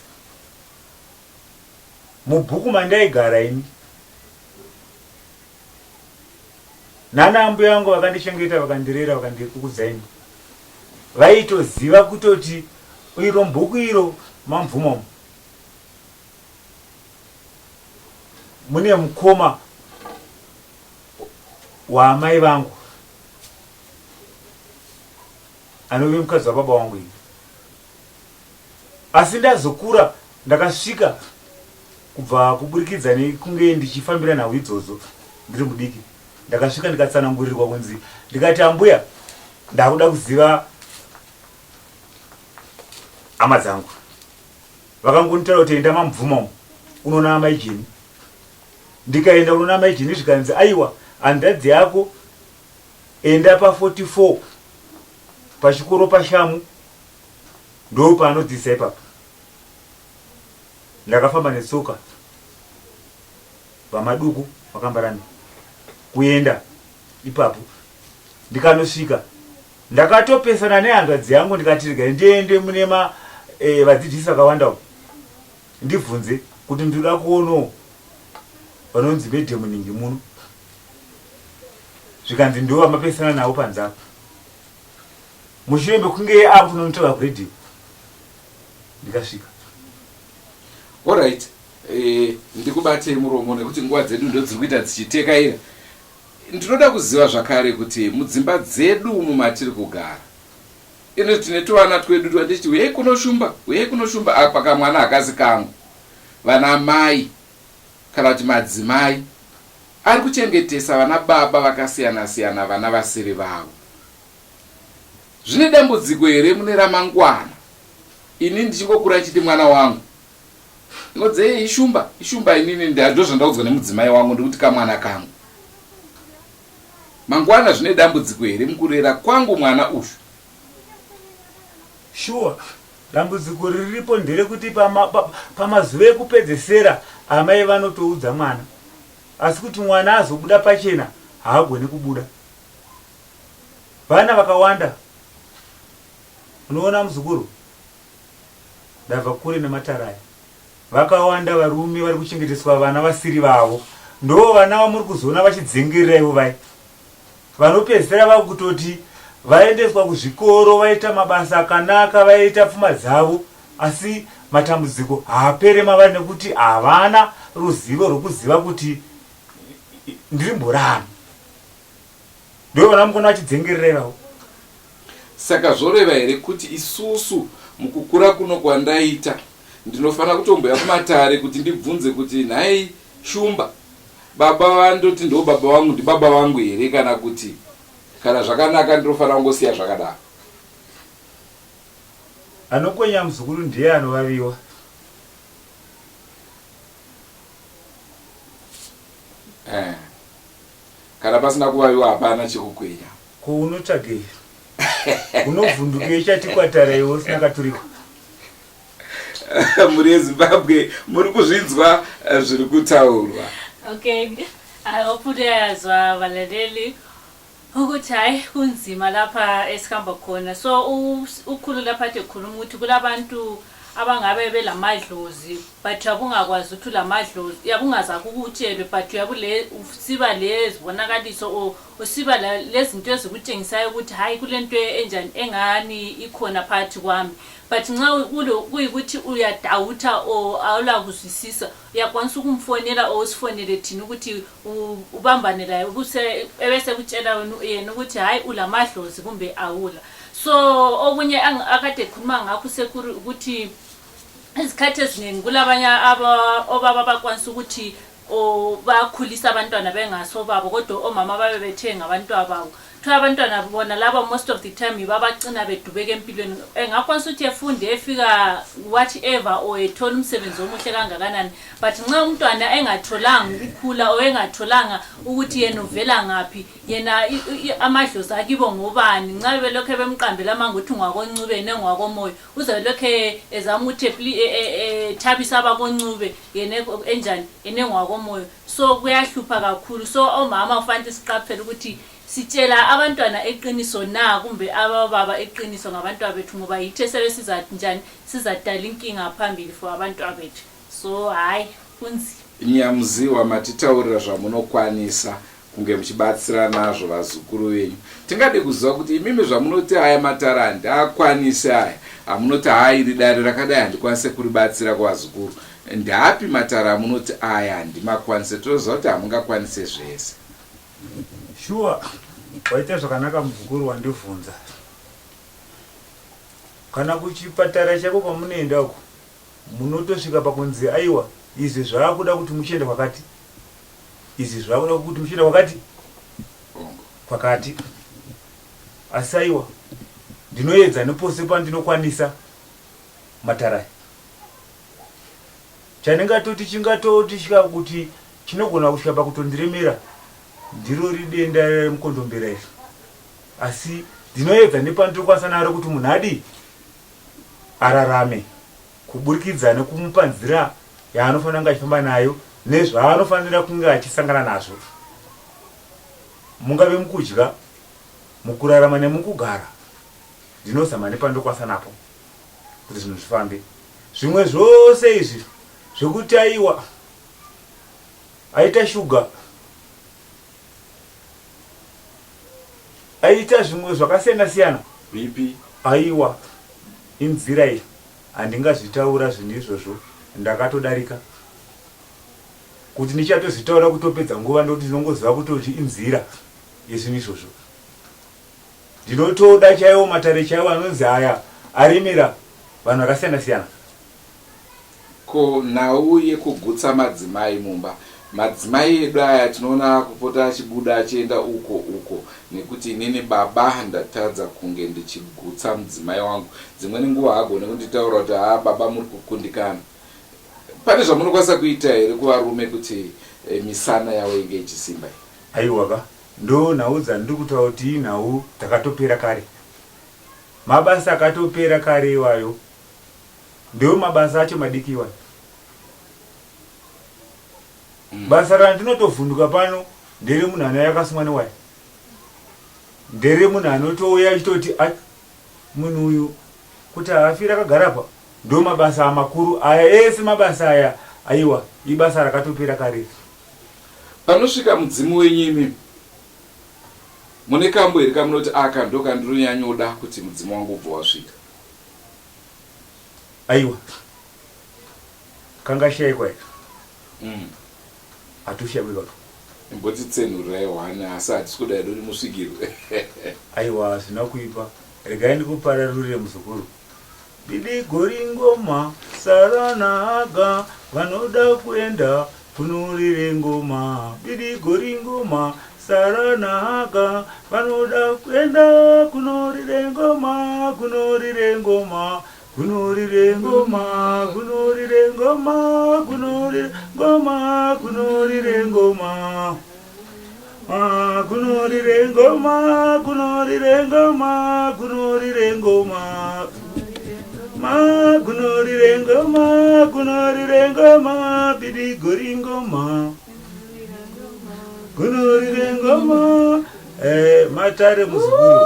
[SPEAKER 3] Mubhuku mandaigara ini nana ambuya vangu vakandichengeta vakandirera vakandikukudza ini vaitoziva kutoti iro mubhuku iro mamvumo mune mukoma waamai vangu anove mukadzi wababa wangu ini asi ndazokura Ndakasvika kubva kuburikidza nekunge ndichifambira nhau idzodzo ndiri mudiki. Ndakasvika ndikatsanangurirwa kunzi ndikati ambuya ndakuda kuziva hama dzangu. Vakangonditaura kuti enda mamubvuma umu unoona amai Jeni. Ndikaenda unoona amai Jeni zvikanzi aiwa hanzvadzi yako enda pa 44 pachikoro paShamu ndopaanodzidzisa ipapo. Ndakafamba netsoka vaMaduku vaKambarami kuenda ipapo ndikanosvika ndakatopesana nehanzvadzi yangu ndikati regai ndiende mune ma e, vadzidzisi vakawanda umu ndibvunze kuti ndinoda kuonawo vanonzi medhemuningi muno zvikanzi ndivo vamapesana navo panze apa mushure mekunge akutononotaura kuredhiyo ndikasvika
[SPEAKER 1] Alright, eh, ndikubatei muromo nekuti nguva dzedu ndodziri kuita dzichitekaira. Ndinoda kuziva zvakare kuti mudzimba dzedu umu matiri kugara ino tine tuvana twedu twatichiti huyai kuno shumba, huyai kuno shumba, apa kamwana hakasi kangu. Vana mai kana kuti madzimai ari kuchengetesa vana baba vakasiyana siyana vana vasiri vavo. Zvine dambudziko here mune ramangwana ini ndichingokura ndichiti mwana wangu ngodze ishumba ishumba inini ndozvandaudzwa nemudzimai wangu ndikuti kamwana kangu mangwana zvine dambudziko here mukurera kwangu mwana uyu
[SPEAKER 3] Shuwa dambudziko riripo nderekuti pamazuva ekupedzesera amai vanotoudza mwana asi kuti mwana azobuda pachena haagoni kubuda. Vana vakawanda unoona muzukuru ndabva kure nematare aya vakawanda varume vari kuchengeteswa vana vasiri vavo ndoo vana vamuri kuzoona vachidzengerera ivo vai vanopedzisira vakutoti vaendeswa kuzvikoro vaita mabasa akanaka vaita pfuma dzavo asi matambudziko haapere mavari nekuti havana ruzivo rwekuziva kuti ndiri mborani Ndivo vana mukona vachidzengerera ivavo.
[SPEAKER 1] Saka zvoreva here kuti isusu mukukura kuno kwandaita ndinofanira kutomboya kumatare kuti ndibvunze kuti nhai Shumba baba vandoti ndo baba vangu ndibaba vangu here kana kuti kana zvakanaka ndinofanira kungosiya zvakadaro?
[SPEAKER 3] Anokwenya muzukuru ndiye anovaviwa.
[SPEAKER 1] Eh. Kana pasina kuvaviwa hapana chekukwenya.
[SPEAKER 3] Ko unotsvagei? Unovhundukei chatikwatara iwe usina katurikwa?
[SPEAKER 1] Mhuri yeZimbabwe muri kuzvinzwa eh, zviri kutaurwa.
[SPEAKER 2] Okay, I hope uyazwa balaleli ukuthi hayi kunzima lapha esihamba khona so ukhulu lapha ade khuluma ukuthi kulabantu abangabe belamadlozi but uyabungakwazi ukuthi ulamadlozi uyabungazake ukutshelwe but uyabule usiba lezibonakaliso or usiba lezinto ezikutshengisayo ukuthi hayi kulento enjani engani ikhona phakathi kwami but nxa kuyikuthi uyadawutha or awulakuzwisisa uyakwanisa ukumfonela or usifonele thina ukuthi ubambane laye ebesekutshela yena ukuthi hayi ulamadlozi kumbe awula so okunye akade ekhuluma ngakho usekuru ukuthi izikhathi eziningi kulabanye obaba abakwanisa ukuthi bakhulisa abantwana bengasobabo kodwa omama babe bethe ngabantwana babo kuthiwa abantwana bona laba most of the time yibo abacina bedubeka empilweni engakwanisa ukuthi efunde efika whatever or ethola umsebenzi omuhle kangakanani but nxa umntwana engatholanga ukukhula or engatholanga ukuthi yena uvela ngaphi yena amadlozi akibo ngobani nxa belokhe bemqambela amanga ukuthi ngwakoncube nengwakomoyo uzabe lokhe ezama ukuthi ethabise abakoncube yena enjani yena engwakomoyo so kuyahlupha kakhulu so omama kufanele siqaphele ukuthi sitshela abantwana iqiniso na kumbe abababa iqiniso ngabantwana bethu ngoba yithi esebe sizanjani sizadala inkinga phambili for abantwana bethu so hayi kunzima
[SPEAKER 1] Nyamuziwa matitaurira zvamunokwanisa kunge muchibatsira nazvo vazukuru venyu. Tingade kuziva kuti imimi zvamunoti aya matare handiakwanise aya amunoti haa iri dare rakadai handikwanise kuribatsira kuvazukuru ndeapi matare amunoti aya handimakwanise toziva kuti hamungakwanise zvese.
[SPEAKER 3] Shuwa waita zvakanaka muzukuru wandivhunza. Kana kuchipatara chako kwamunoenda uko. Munotosvika pakunzi aiwa izvi zvaakuda kuti muchienda kwakati, izvi zvaakuda kuti muchienda kwakati kwakati. Asi aiwa ndinoedza nepose pandinokwanisa matare aya. Chandingatoti chingatoti kuti chinogona kusvika pakutondiremera ndirori denda remukondombera iri. Asi ndinoedza nepandinokwanisa naro kuti munhu adii ararame kuburikidza nekumupa nzira yaanofanira kunge achifamba nayo nezvaanofanira kunge achisangana nazvo mungave mukudya, mukurarama nemukugara. Ndinozama nepandinokwanisa napo kuti zvinhu zvifambe. Zvimwe zvose izvi zvekuti aiwa aita shuga aita zvimwe zvakasiyana siyana
[SPEAKER 1] BP
[SPEAKER 3] aiwa inzira iyi handingazvitaura zvinhu izvozvo ndakatodarika kuti ndichatozvitaura kutopedza nguva ndokuti ndinongoziva kutoti inzira yezvinhu izvozvo Ndinotoda chaiwo matare chaiwo anonzi aya aremera vanhu vakasiyana siyana.
[SPEAKER 1] Ko nhau yekugutsa madzimai mumba. Madzimai edu aya tinoona akupota achibuda achienda uko uko nekuti inini baba ndatadza kunge ndichigutsa mudzimai wangu. Dzimweni nguva haagone kunditaura kuti haa baba muri kukundikana. Pane zvamunokwanisa kuita here kuvarume kuti eh, misana yavo inge ichisimba iyi?
[SPEAKER 3] Aiwa ka Ndoo nhau dzandiri kutaura kuti inhau dzakatopera kare. Mabasa akatopera kare iwayo. Ndiwo mabasa acho madiki iwayo. Basa randinotovhunduka pano ndere munhu anouya akasungwa newaya. Ndere munhu anotouya achitoti a munhu uyu kuti haafiri akagara apa. Ndo mabasa makuru aya ese mabasa aya aiwa ibasa rakatopera kare.
[SPEAKER 1] Panosvika mudzimu wenyu imimi mune kambo here kamunoti aka ndokandinonyanyoda kuti mudzimu wangu ubva wasvika?
[SPEAKER 3] Aiwa kangashaikwa here? Hatushaikwe kaka.
[SPEAKER 1] Imbotitsenhurirai hwani asi hatisi kuda hedu kuti musvikirwe.
[SPEAKER 3] Aiwa hazvina kuipa regai ndikupararurire muzukuru. Bidigori ngoma Sara naHaga vanoda kuenda kunorire ngoma Bidigori ngoma Sara naHaga vanoda kuenda kunorire ngoma kunorire ngoma kunorire ngoma kunorire ngoma kunorire ngoma kunorire ngoma Ah, kunorire ngoma kunorire ngoma kunorire ngoma ma kunorire ngoma kunorire ngoma bidigori ngoma kunorire ngoma eh, matare muzukuru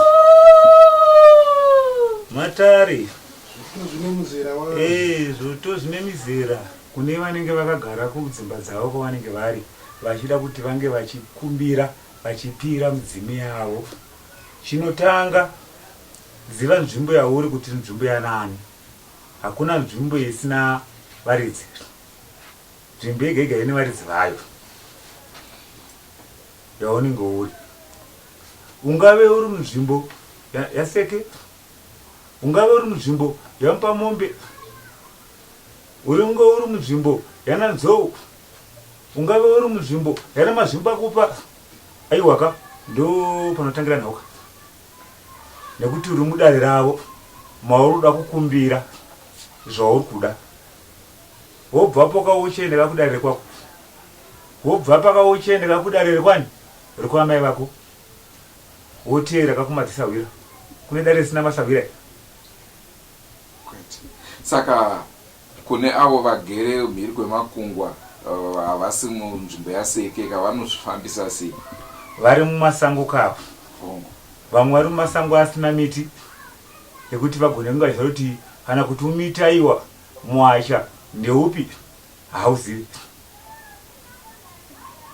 [SPEAKER 3] matare eh, zvoto zvine mizera kune vanenge vakagara kudzimba dzavo kwavanenge vari vachida kuti vange vachikumbira vachipira midzimu yavo. Chinotanga, ziva nzvimbo yauri kuti nzvimbo yanaani. Hakuna nzvimbo isina varidzi. Nzvimbo yega yega ine varidzi vayo yaunenge uri. Ungave uri munzvimbo yaSeke, ungave uri munzvimbo yaMupamombe, unge uri munzvimbo yanaNzou, Ungave uri munzvimbo yana mazvimbakupa aiwaka ndopanotangira nhoka nekuti uri mudare ravo mauri kuda kukumbira zvauri kuda wobvapo ka wochienda ka kudare rekwako wobva ka wochienda ka kudare rekwani rekwamai vako woteera ka kumadzisahwira kune dare risina masahwira
[SPEAKER 1] Kwete. Saka Kune avo vagere mhiri kwemakungwa havasi munzvimbo yaSeke ka vanozvifambisa sei?
[SPEAKER 3] Vari mumasango ka ava.
[SPEAKER 1] Hongu.
[SPEAKER 3] Vamwe vari mumasango asina miti yekuti vagone kunge vachiziva kuti kana kuti umiti aiwa muhasha ndeupi hauzivi.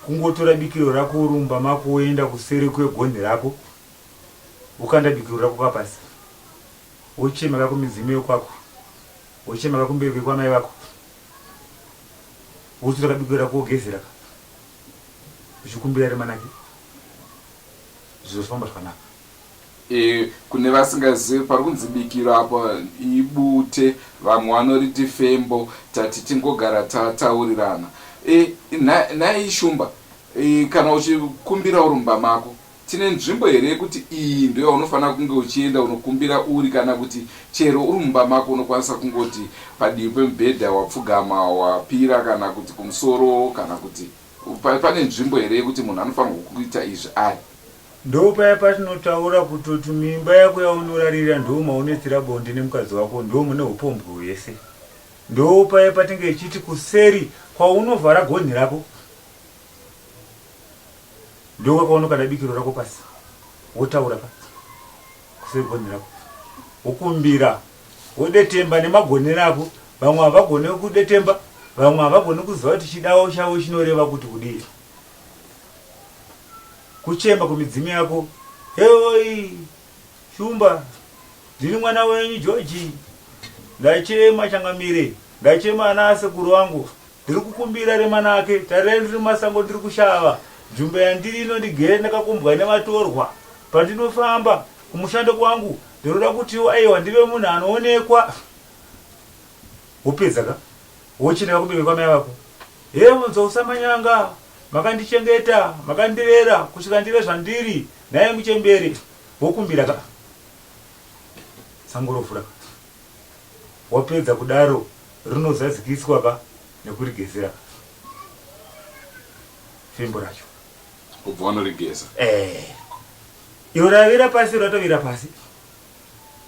[SPEAKER 3] Kungotora bikiro rako uri mumba mako woenda kuseri kwegonhi rako wokanda bikiro rako ka pasi wochema ka kumidzimu yekwako. Wochema kakumberi kwekwamai vako wotora kabiko rako wogezera ka uchikumbira rimanake zviro zvofamba zvakanaka.
[SPEAKER 1] E, kune vasingazivi pari kunzi bikiro apo ibute vamwe vanoriti fembo tati tingogara tataurirana e, nhai shumba e, kana uchikumbira uri mumba mako tine nzvimbo here yekuti iyi ndiyo yaunofanira kunge uchienda unokumbira uri kana kuti chero uri mumba mako unokwanisa kungoti padivi pemubhedha wapfugama wapira kana kuti kumusoro kana kuti pane nzvimbo here yekuti munhu anofanirwa kuita izvi ari
[SPEAKER 3] Ndopaya patinotaura kutoti muimba yako yaunorarira ndo maunoitira bonde nemukadzi wako ndo mune hupombwe hwese. Ndopaya patinge ichiti kuseri kwaunovhara gonhi rako ndokwaunokanda bikiro rako pasi wotaura pa kuseri gonhi rako wokumbira wodetemba nemagonero ako. Vamwe havagone kudetemba, vamwe havagoni kuziva kuti chidawo chavo chinoreva kuti kudii. Kuchema kumidzimu yako heyoi Shumba ndini mwana wenyu George ndachema changamire ndachema ana asekuru vangu ndiri kukumbira remanake tarirai ndiri mumasango ndiri kushava nzvimbo yandiri ino ndigere ndakakombwa nevatorwa pandinofamba kumushando kwangu ndinoda kutiwo aiwa ndive munhu anoonekwa wopedza ka wochineka kumberi kwamai vako Hee Munzou Samanyanga, makandichengeta, makandirera kusvika ndive zvandiri, nhai muchembere, wokumbira ka sango rovhura ka. Wapedza kudaro rinozadzikiswa ka nekurigezera ka fembo racho.
[SPEAKER 1] Ubva wanorigeza.
[SPEAKER 3] Eh. Iro ravira pasi ratovira pasi.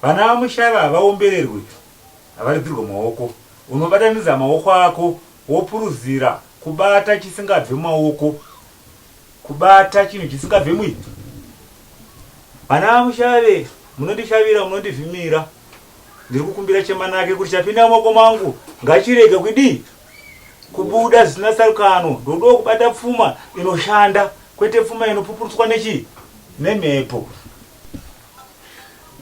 [SPEAKER 3] Vana vamushava havaombererwe, havaridzirwe maoko. Unobatanidza maoko ako wopuruzira kubata chisingabve mumaoko. Kubata chinhu chisingabve mui. Vana vamushave, munondishavira, munondivhimira. Ndiri kukumbira chemanake kuti chapinda mumaoko mangu ngachirege kudii? Kubuda zvisina tsarukano. Ndodawo kubata pfuma inoshanda kwete pfuma inopupurutswa nechii? Nemhepo.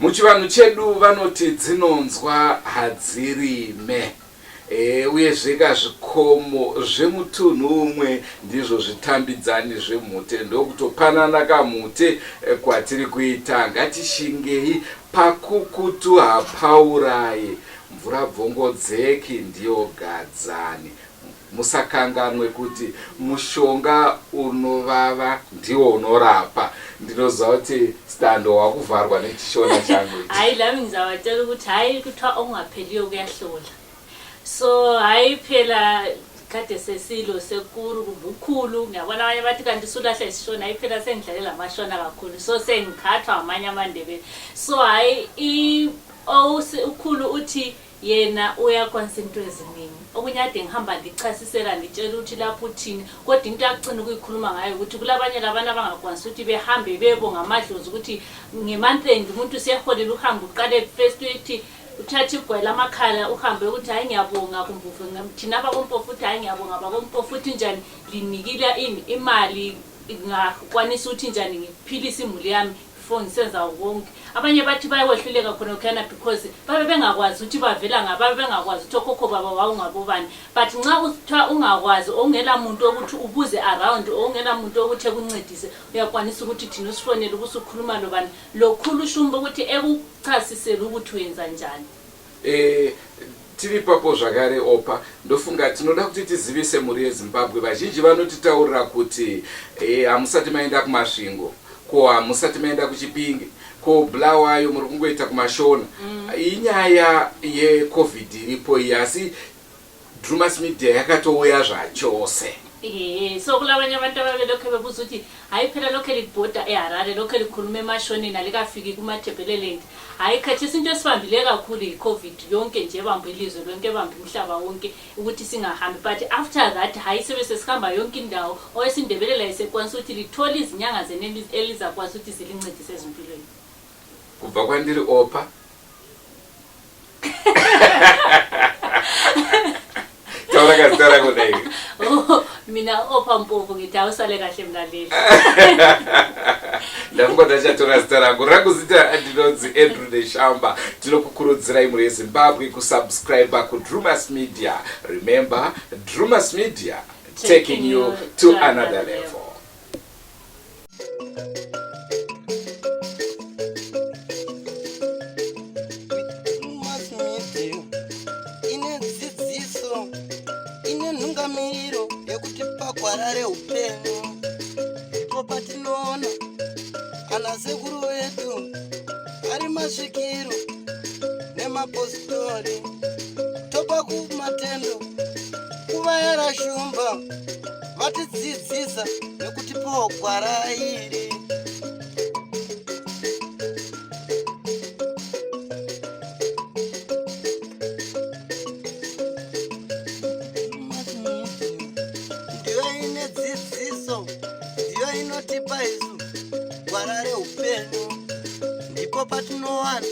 [SPEAKER 1] Muchivanhu chedu vanoti dzinonzwa hadzirime. E, uyezveka zvikomo zvemutunhu umwe ndizvo zvitambidzani zvemhute ndokutopanana kamhute e, kwatiri kuita ngatishingei pakukutu hapauraye mvura bvongodzeki ndiyo gadzani Musakanganwe kuti mushonga unovava ndiwo unorapa. Ndinoziva kuti Stando wakuvharwa nechishona changu ichi.
[SPEAKER 2] Hayi lami ngizabatshela ukuthi hayi kuthiwa okungapheliyo kuyahlola. So hayi phela kade sesilo sekuru kumbe ukhulu ngiyabona abanye bathi kanti sulahla isishona hayi phela sengidlale lamashona kakhulu so sengikhathwa ngamanye amandebele so hayi ukhulu uthi Yena uyakwanisa into eziningi. Okunye ade ngihamba ndichasisela nditshela ukuthi lapho uthini, kodwa into akucina ukuyikhuluma ngayo ukuthi kulabanye labana abangakwanisi ukuthi behambe bebonga amadlozi ukuthi nge-month end umuntu useholile uhambe uqale first uthi uthathe igwayi lamakhala uhambe ukuthi hayi ngiyabonga kumbe thina abakompofu uthi hayi ngiyabonga bakompofu uthi njani linikile ini imali ngakwanisa ukuthi njani ngiphilise imuli yami before ngisenza konke abanye bathi bayakwehluleka khona khuyana because babe bengakwazi ukuthi bavela nga babe bengakwazi ukuthi okhokho baba wawungabobani but nxa kuthiwa ungakwazi ongela muntu okuthi ubuze around ongela muntu okuthi ekuncedise uyakwanisa ukuthi thina usifonele ubusukhuluma lobani lokhulu ushumba ukuthi ekuchasisele ukuthi uyenza njani
[SPEAKER 1] Eh, tiri ipapo zvakare opa ndofunga tinoda kuti tizivise mhuri yezimbabwe vazhinji vanotitaurira kuti eh, hamusati maenda kumasvingo ko hamusati maenda kuchipinge ko bulawayo muri kungoita kumashona mm. inyaya yecovid iripo iyi asi Drewmas Media yakatouya zvachose.
[SPEAKER 2] Ehe, so kulabanye abantu ababelokhe bebuza ukuthi hayi phela lokhe libhoda eHarare lokhe likhuluma emashoneni alikafiki kuMatabeleland. Hayi khathesi into esibambile kakhulu yi-Covid yonke nje ebambe ilizwe lonke ebambe umhlaba wonke ukuthi singahambi but after that hayi sebe sesihamba yonke indawo owesiNdebele laye sekwanisa ukuthi lithole izinyanga zenu elizakwanisa ukuthi zilincedise ezimpilweni.
[SPEAKER 1] Kubva kwandiri Opa taura kazita rako dai
[SPEAKER 2] oh, mina opa mpofu ngithi awusale kahle mlaleli
[SPEAKER 1] ndafunga ndachatora zita rangu rangu zita ndinonzi andrew neshamba tinokukurudzirai mhuri yezimbabwe kusubscribe kudrumas media remember drumas media taking you to another level.
[SPEAKER 6] Gwara reupenyu. Ndipo patinoona ana sekuru vedu ari masvikiro nemapositori. Topa kumatendo kuvayara shumba vatidzidzisa nekutipawo gwara iri. Ndiyo ine dzidziso, ndiyo inotipa isu gwara reupenyu. Ndipo patinowana.